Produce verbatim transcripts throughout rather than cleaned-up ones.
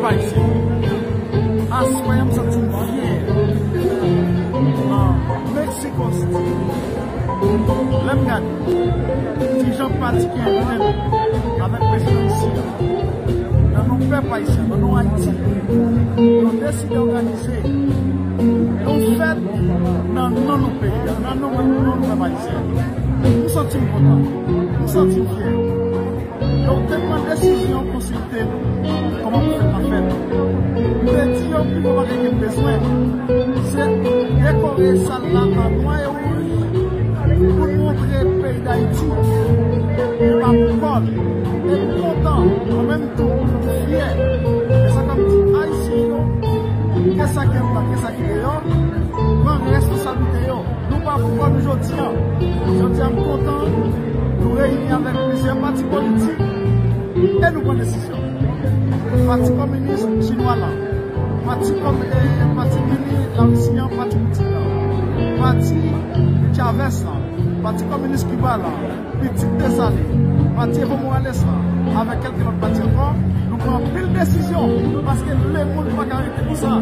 Ayisyen. Aswè a, m santi m fyè. Ah, Mexico City. Lè m gade ti jan pati ki antre avèk prezidan isi a, nan non pèp ayisyen, nan non Ayiti, nou deside òganize yon fèt nan non nou peyi a, nan non, non nou pèp ayisyen. M santi m kontan, m santi m fyè. Donk, te pran desizyon konsilte nou kòman pou fèt la fèt. M te di yo, pi gwo bagay ke m bezwen, se dekore sal la an nwa e wouj pou n montre peyi Dayiti li pa pou kò l. E m kontan, an menm tan, m fyè. E sa k ap di Ayisyen yo, ke sa ki anndan, ke sa ki deyò, pran responsablite yo. Nou pa pou kò nou jodi a. Jodi a, m kontan nou reyini avèk plizyè pati politik e nou pran desizyon. Pati Kominis Chinwa la, Pati Komi-, eh, Pati Mini Larisi an, Pati Putin la, Pati Chavez la, Pati Kominis Kiba la, Pitit Desalin, Pati Evo Morales la, avèk kèlke lòt pati ankò, nou pran anpil desizyon, paske lemonn pa ka rete konsa,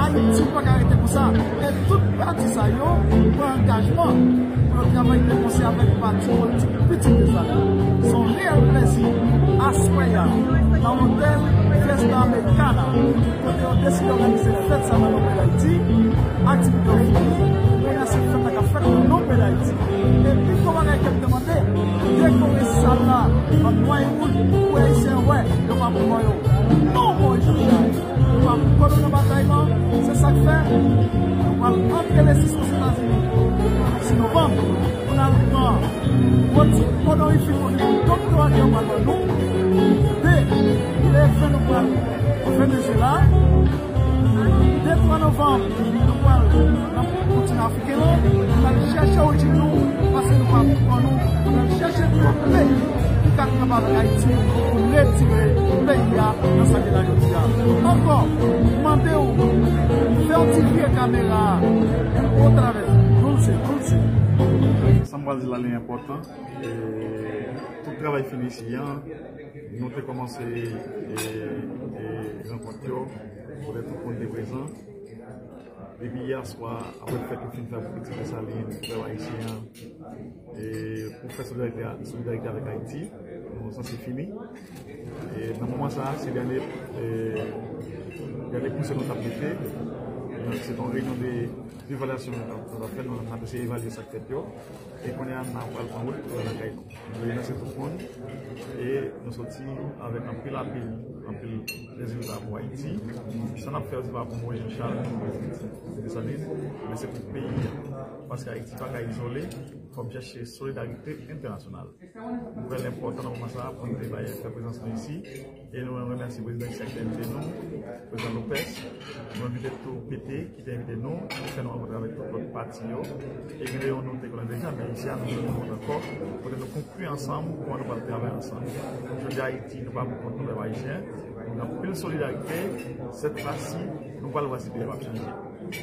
Ayiti pa ka rete konsa, e tout pati sa yo pran angajman pou yo travay de konsè avèk pati politik Pitit Desalin. Se yon reyèl plèzi aswè a nan otèl Fiesta Americana, kote yo deside òganize fèt sa nan non peyi Dayiti. Aktivite yo fini, kounye a se fèt la k ap fèt nan non peyi Dayiti. E pi gwo bagay ke m te mande, dekore sal la an nwa e wouj pou Ayisyen wè, yo pa pou kò yo. Non, Moyiz Jan Chay, yo pa pou kò yo nan batay la. Se sa k fè nou pral antre le sis Ozetazini, sis novanm, pou n al pran gwo ti onorifi pou nou, doktora ke yo pral ban nou. De, le ven nou pral Venezuela. De twa novanm, nou pral nan kontinan afriken an, nou pral chèche orijin nou, paske nou pa pran nou, nou pral chèche yon peyi ki ka kanpe avèk Ayiti pou n retire peyi a nan sa ke l la jodi a. Ankò, m mande w, fè yon ti vire kamera a, o travè, dulce, dulce. Sa m pral di la, li enpòtan. E, tout travay fini isi an, nou te kòmanse, e, e, rankont yo, kote tout moun te prezan. Depi yè swa, apre fèt yo fin fè pou Pitit Desalin, pèp ayisyen an, e, pou fè solidarite, solidarite avèk Ayiti, nou sanse fini. E nan moman sa a, se dènye, e, dènye kout sèl nou t ap mete. Donk, se yon reyinyon de, devalyasyon nou t ap, nou t ap fè, nou, nou ap eseye evalye sa k fèt yo. E kounye a, n a pral pran wout pou n al lakay nou. Nou vle remèsye tout moun. E nou soti avèk anpil, anpil, anpil rezilta pou Ayiti. Sa n ap fè, se pa pou Moyiz Jan Chay, pou Pitit Desalin, men se pou peyi a. Paske Ayiti pa ka izole, fò n chèche solidarite entènasyonal. Nouvèl enpòtan nan moman sa a pou n te bay, fè prezans nou isi. E nou remèsye prezidan isi a ki te envite nou, prezidan Lopez. Nou envite tou P T ki te envite nou, ki fè nou rankontre avèk tout lòt pati yo. E gen de yo nou te konnen deja, men isi a nou rankontre ankò, kote nou konkli ansanm kòman nou pral travay ansanm. Jodi a Ayiti, nou pa pou kont nou, pèp ayisyen. Nou gen anpil solidarite. Sèt fwa si, nou pral wè si peyi a p ap chanje.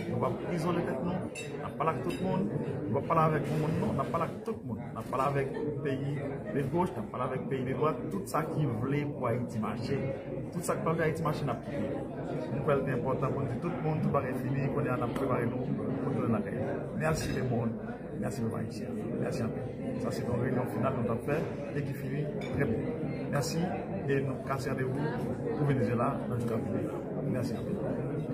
Nou p ap izole tèt nou. N ap pale ak tout moun. Nou p ap pale avèk yon moun, non. N ap pale ak tout moun. N ap pale avèk peyi de goch, n ap pale avèk peyi de dwat. Tout sa ki vle pou Ayiti mache. Tout sa k pa vle Ayiti mache, n ap kite. Nou kwè l te enpòtan pou n di tout moun, tout bagay fini, kounye a n ap prepare nou pou tounen lakay nou. Mèsi lemonn, mèsi pèp ayisyen, mèsi anpil. Sa se yon reyinyon final nou t ap fè e ki fini trè byen. Mèsi e nou kase randevou pou Venezuela nan jou k ap vini. Mèsi anpil.